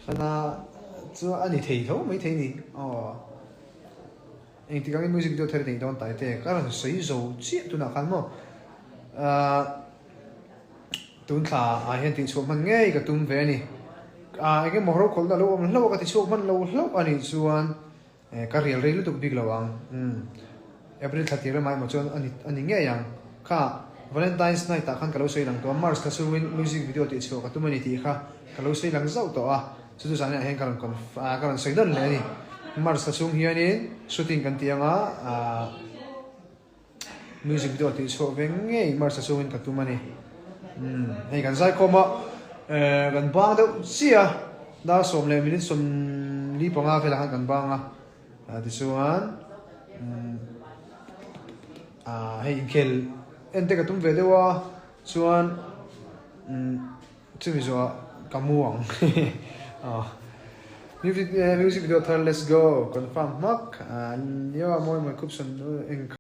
Khana chu a ni thei tho mai thei ni aw. Engtik angin music video thar i neih dawn tai te ka rawn sawi zo chiah tunah khan maw ahh tun thla ah hian tihchhuah hman ngei ka tum ve a ni. Ahh eng emaw rokhawlhna lo awm hlauh a ka tichhuak hman lo hlauh a nih chuan Eh, ka rial rei lutuk bik lo ang. Umm, April thla tir lamah emaw chuan a ni a ni ngei ang. Kha Valentine's Night ah khan ka lo sawi lang tawh a, March thla chhungin music video tih chhuah ka tum a ni tih kha ka lo sawi lang zauh tawh a, chu chu zanah hian ka rawn conf ah ka rawn sawi nawn leh a ni. March thla chhung hianin shooting kan ti ang a, ah. Music video tih chhuah ve ngei March a chungin ka tum a ni. Umm hei kan zaikhawm a eh kan bang deuh chiah a dar sawm leh minute 45 velah khan kan bang a ah tichuan umm ah hei inkhel en te ka tum ve deuh a chuan umm chumi zawhah ka mu ang ah music video thar let's go confirm hmak ah nia mawi mawi khup sawn eng.